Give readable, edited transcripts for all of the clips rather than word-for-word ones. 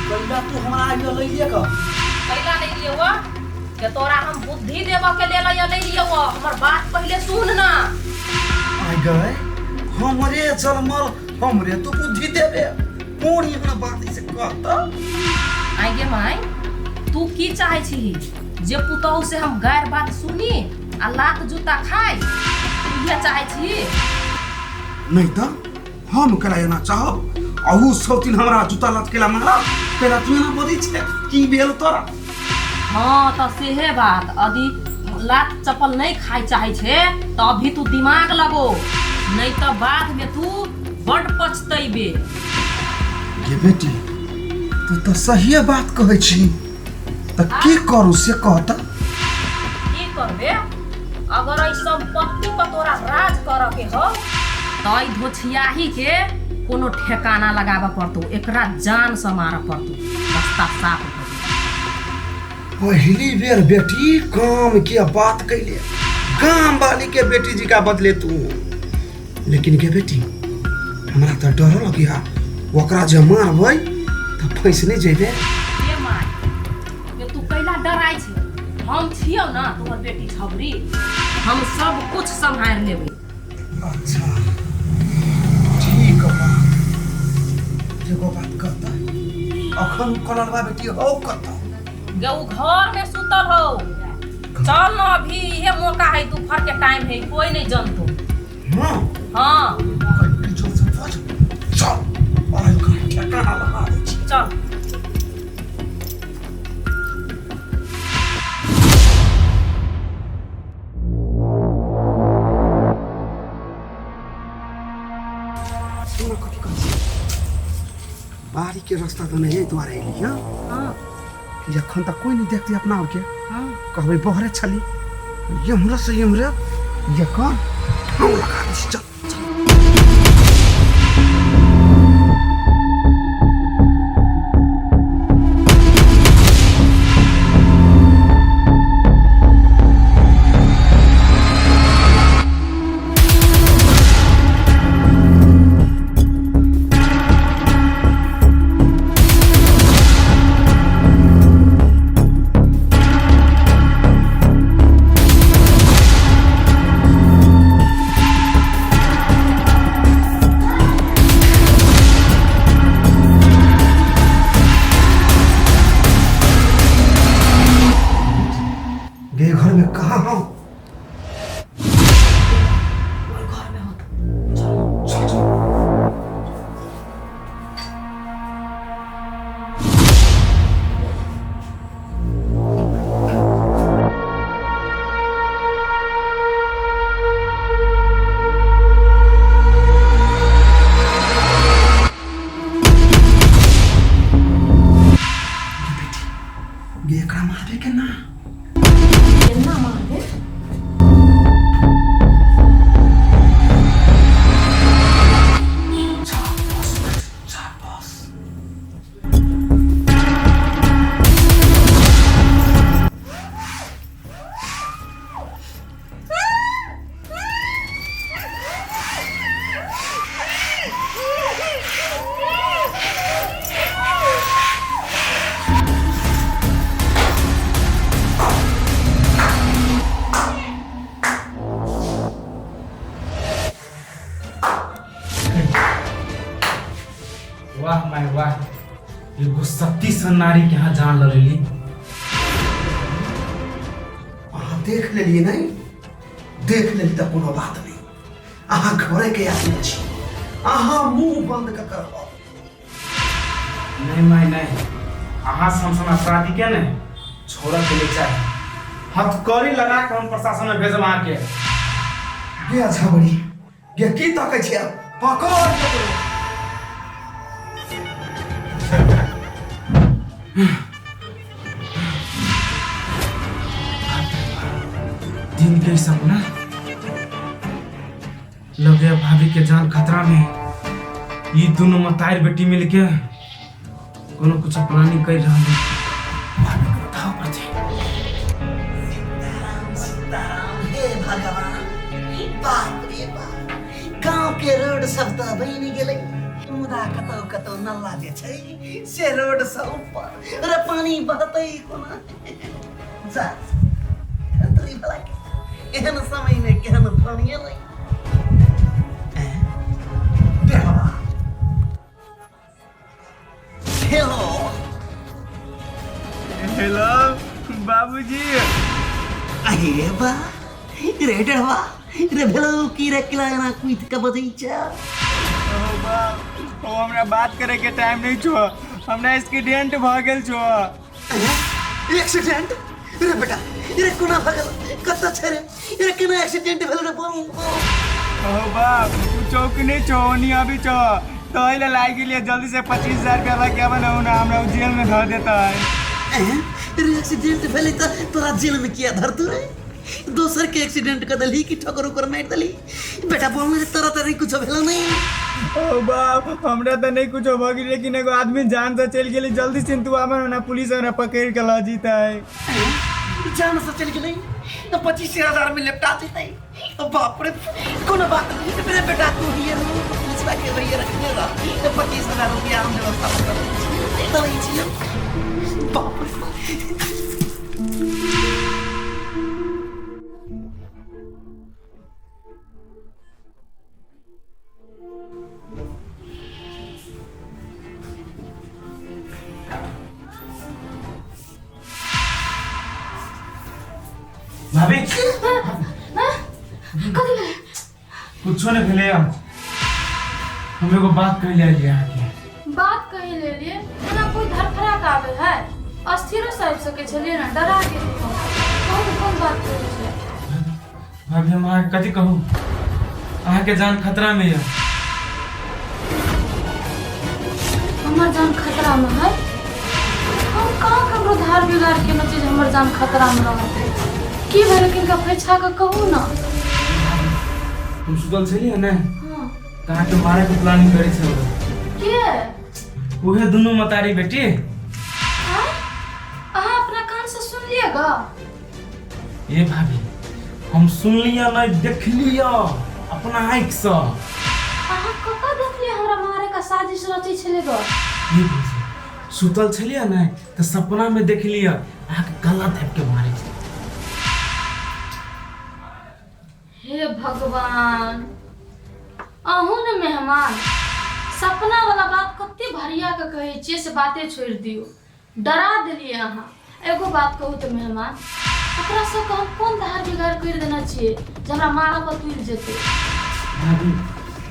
कैला तू हमरा आइयो लैलिए कऽ? कैला नहीं लियो वा के तोरा हम बुद्धि देबऽ के लेल ले लियो वा। हमर बात पहिले सुन ना। आइ गए, हमरे जन्मल हमरे तू बुद्धि देबे? कोन एहन बात है से कहता। आइ गे माय, तू की चाहे छी जे पुतहु से हम गैर बात सुनी आ लात जूता खाइ? तू इहे चाहे छी? नहीं तऽ हम केला एना चाहब? अहू सब दिन हमरा जूता लात केला मारब? केला तू एना बजै छै? की भेल तोरा? हाँ तऽ सेहे बात, यदि लात चप्पल नहीं खाइ चाहे छे तऽ अभी तू दिमाग लगो, नहीं तऽ बाद में तू बड पछतैबे। गे बेटी, तू तऽ सहिए बात कहै छी, तऽ की करू से कह तऽ। की करबे? अगर एहि संपत्ति पर तोरा राज करऽ के हो तऽ एहि धोछियाही के कोनो ठेकाना लगाबऽ पड़तौ, एकरा जान से मारऽ पड़तौ, रास्ता साफ भऽ जेतौ। पहली बेर बेटी काम के बात कैले, गाम वाली के बेटी जी का बदले तू। लेकिन के बेटी, हमरा तऽ डर लगिया, ओकरा जे मारबै तऽ फंसि नहि जेबै? हे my, ये तू कैला डराइ छै? हम छियौ ना तोहर बेटी छबरी, हम सब कुछ सम्हारि लेबै। अच्छा ठीक बा, एगो बात कहता, अखन कलरवा बेटी हौ कतऽ? गे उ घर में सुतल हौ। चल ना, अभी इहे मौका है, दोपहर के टाइम है, कोई नहीं जानतो। हाँ। हाँ। कहीं जोर से बज, चल आइ ओकरा ठेकाना लगा दै छी। चल। सुन, कथी कहै छी, बाड़ी के रास्ता तऽ नहि दुआरे एली। हाँ। हाँ। कि एखन तक कोई नहीं देखती अपना आरके। हाँ। कहबै बहरे छली, यमरे से यमरे ये कर ठाव लगा दै छी, चल। गे, घर में कहाँ हो? ओहि घर में होत, चल। चल चल। गे, एकरा मारबे के ना? केना मारबे? शाबाश। वाह my वाह, एगो सती सन नारी के यहाँ जान लड़ेली। अहाँ देख लेलियै? नहीं देख लेली तऽ कोनो बात नहीं, अहाँ घरे के आदमी छी, अहाँ मुंह बंद कऽ के रहब। नहीं माय नहीं, अहाँ सन सन अपराधी के ने छोड़ऽ के नहीं चाही। हथकड़ी लगा के हम प्रशासन में भेजब अहाँके। गे झबरी गे, की तकै छियै? पकड़ ककरो। दिन के सपना लगे, भाभी के जान खतरा में है। ई दोनों मतार बेटी मिलके कोनो कुछ प्लानिंग कर रहल है। भाभी के बताओ पड़ते। सीताराम सीताराम, हे भगवान, बाप रे बाप, गांव के रोड सब तऽ बनि गेलै, मुदा मुदा कतौ कतौ नल्ला जे छै से रोड से ऊपर रे पानी बहतै कोना जा तोरी भला के एहन समय में केहन फोन एलै बेहवा हेलो हेलो बाबूजी अरे बा रे डरवा रे भेलो की रे किला एना कुइथ के बजै छ ओ बाप ओ हमरा बात करे के टाइम नहीं छो हमरा एक्सीडेंट भ गेल छो एक्सीडेंट रे बेटा रे कोना भ गेल कत छै रे रे केना एक्सीडेंट भेल रे बोल ओ बाप तू चौक नहीं छो ओनी अभी छो तो एहि ला लागि गेलियै जल्दी से 25000 रुपया लग के आबे ना हमरा उ जेल में धर देता है रे एक्सीडेंट भेलै तऽ तोरा जेल में किया धरतू रे दोसर के एक्सीडेंट कर देलही कि ठोकर उकर मारि देलही बेटा बोल रे तोरा तऽ नहीं कुछो भेलो नहीं ओ बाप हमरा तऽ नहीं कुछो भऽ गेल लेकिन एगो आदमी जान से चलि गेलै जल्दी से तू आबे ना पुलिस हमरा पकड़ि के लऽ जेतै जान से चलि गेलै तऽ 25,000 में लेपटा जेतै बाप रे कोनो बात नहीं मेरे बेटा तू ही है पुलिस के भैया रखने रह तो 25,000 रुपया हम व्यवस्था कर दै छियै बाप रे भाभी कथी भेलै कुछो नहीं भेलै हम हम एगो बात कहै ले एलियै अहाँके बात कहि लेलिए ओना कोई धरफड़ा के आबै है अस्थिरो से आबि सकै छलियै ने डरा गेलियै हम। कहू ने कोन बात कहै छै भाभी हम अहाँके कथी कहू अहाँके जान खतरा में यऽ हमर जान खतरा में है हम कहाँ ककरो धार बिगाड़ केलहुँ चीज हमर जान खतरा में रहतै की भेल किनका फैछा कऽ कहू ने हम सुतल छलियै ने हाँ तऽ अहाँके मारैके प्लानिंग करै छलहुँ के उहे दुनू मतारी बेटी आँय? अहाँ अपना कान से सुनलियै गा ए भाभी हम सुनलियै नहि देखलियै अपना आँखिसँ अहाँ कतऽ देखलियै हमरा मारे का साजिश रचै छलै ग ई भाभी सुतल छलियै ने तऽ सपनामे देखलियै अहाँके गला दाबि के मारै छै हे भगवान अहूँ ने मेहमान सपना वाला बात कते भरिया के कहै छियै से बाते छोड़ि दियौ डरा देलियै अहाँ एगो बात कहू तऽ मेहमान ओकरा सबके हम कोन धार बिगाड़ करि देने छियै जे हमरा मारऽ पर तुलि जेतै भाभी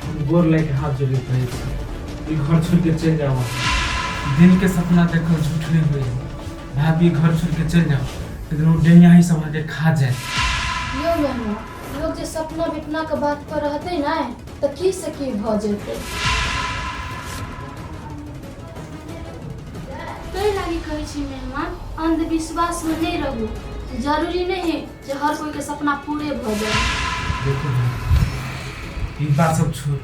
हम गोर लागि हाथ जोड़ि कहै छी ई घर छोड़ि के चलि जाउ अहाँ। दिन के सपना देखल झूठ नहि होइए भाभी घर छोड़ि के चलि जाउ लेकिन ओ डेनिया ही सब अहाँके खा जायत यौ मेहमान लोग जे सपना विपना के बात पर रहतै ने तऽ की से की भऽ जेतै ताहि लागी कहै छी मेहमान अंधविश्वासमे नहि रहू जरूरी नहि है जे हर कोइके सपना पूरे भऽ जाय देखू भाई ई बात सब छोड़ू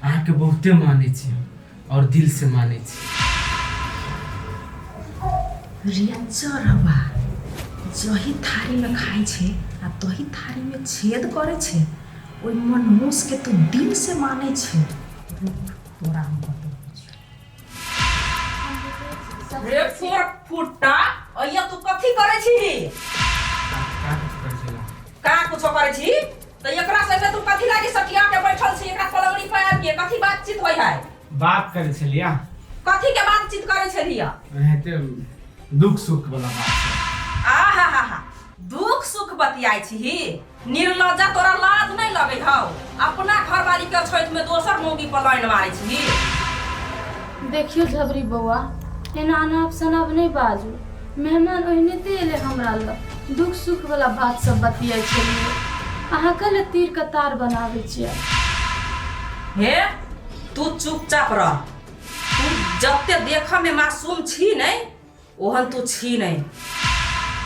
अहाँके बहुते मानै छी हम और दिल से मानै छी रे चरवा जही थारीमे खाइ छै आ तही थारीमे छेद करै छै ओहि मनहूसके तू दिल से मानै छै रुक तोरा हम बतबै छी रे फोर फुट्टा अइया तू कथी करै छी का कुछ करै छला का कुछो करै छी तऽ एकरा संगे तू कथी लागी सटिया के बैठल छी एकरा पलंगड़ी पर आबि के कथी बातचीत होइ है बात करै छलिया कथी के बातचीत करै छलिया एनाहिते दुख सुख वाला बात छै आ हा हा हा दुख सुख बतियाइ छी निर्लज्जा तोरा लाज नहि लगै हौ अपना घरवाली के अछैत में दोसर मौगी पर लाइन मारै छी देखियौ झबरी बौआ एना अनाप शनाप नहि बाजू मेहमान ओहिनाते एलै हमरा लग दुख सुख वाला बात सब बतियाइ छलियै अहाँ कले तीर के तार बनाबै छियै हे तू चुपचाप रह तू जते देखऽ में मासूम छी नै ओहन तू छी नहि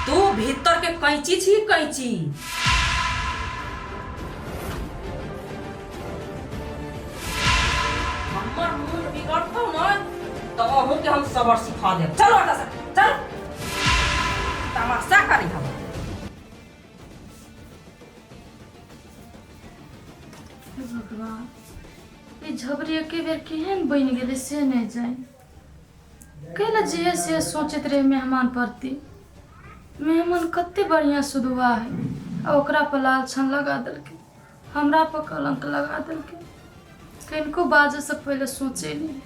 तू भीतर के कैंची छी कैंची हमर मूड बिगड़तौ ने तऽ अहूँ के हम सबर सिखा देब चलो एतऽ से चल तमाशा करी हम हे भगवान ई झबरी एके बेर केहन बनि गेलै से नहि जानि। कैला जे से सोचैत रहे मेहमान प्रति। मेहमान कते बढ़िया सुधुआ है आ ओकरा पर लालछन लगा देलकै, हमरा पर कलंक लगा देलकै। कनिको बाजऽसँ पहिले सोचै नहि।